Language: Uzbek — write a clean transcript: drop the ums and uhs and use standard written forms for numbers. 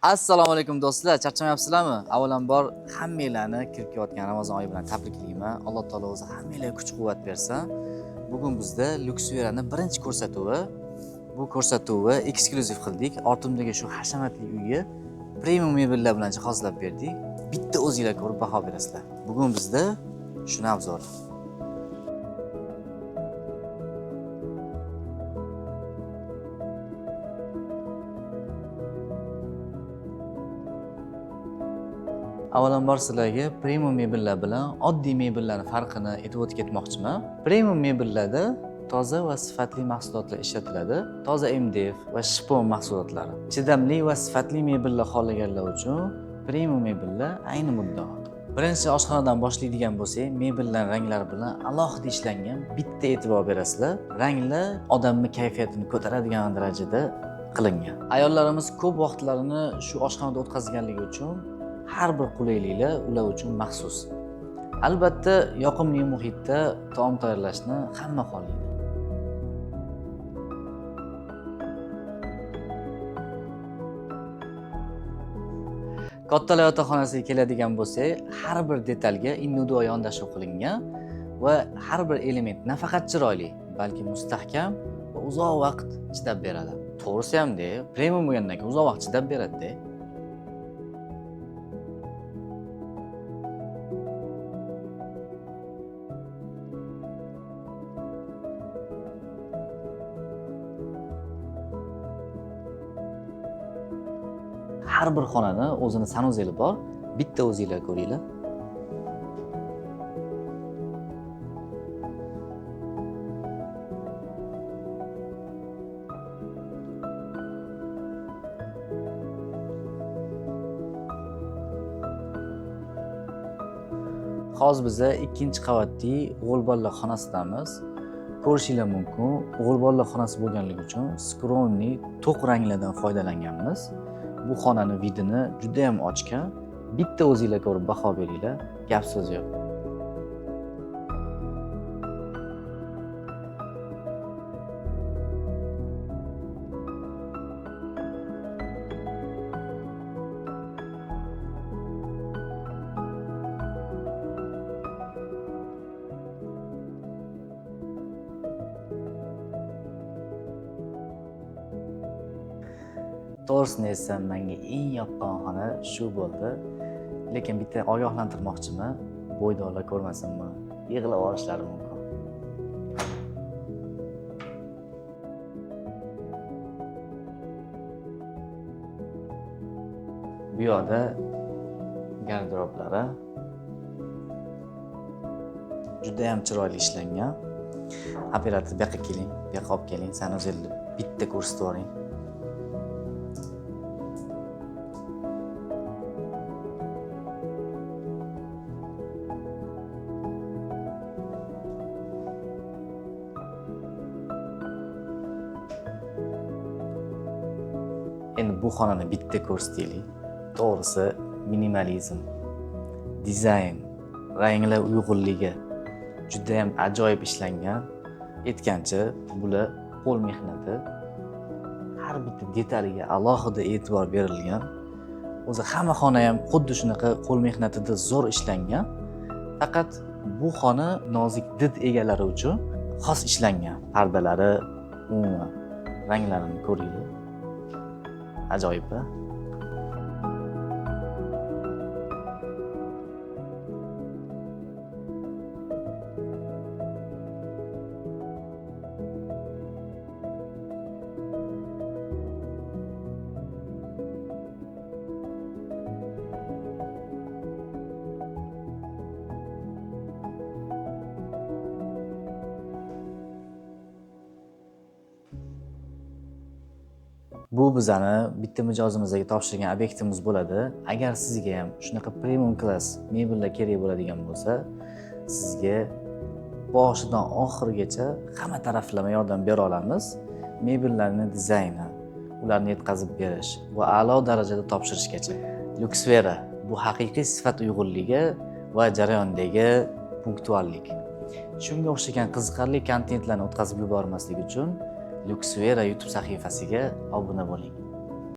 Assalomu alaykum do'stlar, charchamayapsizlarmi? Avvalambor hammanglarni kirib kelayotgan Ramazon oyi bilan tabriklayman. Alloh taolo o'zi hammanglarga kuch-quvvat bersin. Bugun bizda Luxverani birinchi ko'rsatuvi. Bu ko'rsatuvni eksklyuziv qildik. Ortimdagi shu hashamatli uyni premium mebellar bilan jihozlab berdik. Bitta o'zinglar ko'rib baho berasizlar. Bugun bizda shuni obzori. Avvalambor sizlarga premium mebellar bilan oddiy mebellarning farqini aytib o'tib ketmoqchiman. Premium mebellarda toza va sifatli mahsulotlar ishlatiladi. Toza MDF va shpon mahsulotlari. Chidamli va sifatli mebellar xohlaganlar uchun premium mebellar ayni muddao. Birinchi oshxonadan boshlaydigan bo'lsak, mebellar ranglari bilan alohida ishlangan, bitta e'tibor berasizlar. Ranglar odamning kayfiyatini ko'taradigan darajada qilingan. Ayollarimiz ko'p vaqtlarini shu oshxonada o'tkazganligi uchun har bir qulayliklar ular uchun maxsus. Albatta, yoqimli muhitda taom tayyorlashni hamma xohlaydi. Kattalar yotoqxonasiga keladigan bo'lsak, har bir detalga individual yondashuv qilingan va har bir element nafaqat chiroyli, balki mustahkam va uzoq vaqt chidab beradi. To'g'risi hamda, premium bo'lgandan keyin uzoq vaqt chidab beradi-da. Har bir xonani o'zini sanuzeli bor. Bitta o'zinglar ko'ringlar. Hozir biza ikkinchi qavatli o'g'il bolalar xonasidamiz. Ko'rishinglar mumkin, o'g'il bolalar xonasi bo'lganligi uchun skromniy to'q ranglardan foydalanganmiz. Bu xonani vidini juda ham ochgan. Bitta o'zinglar ko'rib baho beringlar, gap so'z yo'q. To'g'risini aytsam, menga eng yoqqan xona shu bo'ldi. Lekin bitta ogohlantirmoqchiman, bo'ydoqlar ko'rmasin buni, yig'lab olishlari mumkin. Bu yoqda garderoblari juda ham chiroyli ishlangan. Operator, bu yoqqa keling, bu yoqqa olib keling, sanuzelni bitta ko'rsatib yuboring. Endi bu xonani bitta ko'rsataylik. To'g'risi minimalizm, dizayn, ranglar uyg'unligi juda ham ajoyib ishlangan. Aytgancha, bular qo'l mehnati. Har bitta detaliga alohida e'tibor berilgan. O'zi hamma xona ham xuddi shunaqa qo'l mehnatida zo'r ishlangan. Faqat bu xona nozik did egalari uchun xos ishlangan. Pardalari, umuman ranglarini ko'ringlar. Ajoyib, a? Bu bizani bitta mijozimizga topshirgan obyektimiz bo'ladi. Agar sizga ham shunaqa premium klass mebellar kerak bo'ladigan bo'lsa, sizga boshidan oxirigacha hamma taraflama yordam bera olamiz. Mebellarning dizayni, ularni yetkazib berish va a'lo darajada topshirishgacha. Luxvera bu haqiqiy sifat uyg'unligi va jarayondagi punktuallik. Shunga o'xshagan qiziqarli kontentlarni o'tkazib yubormaslik uchun Luxvera YouTube sahifasiga obuna bo'ling.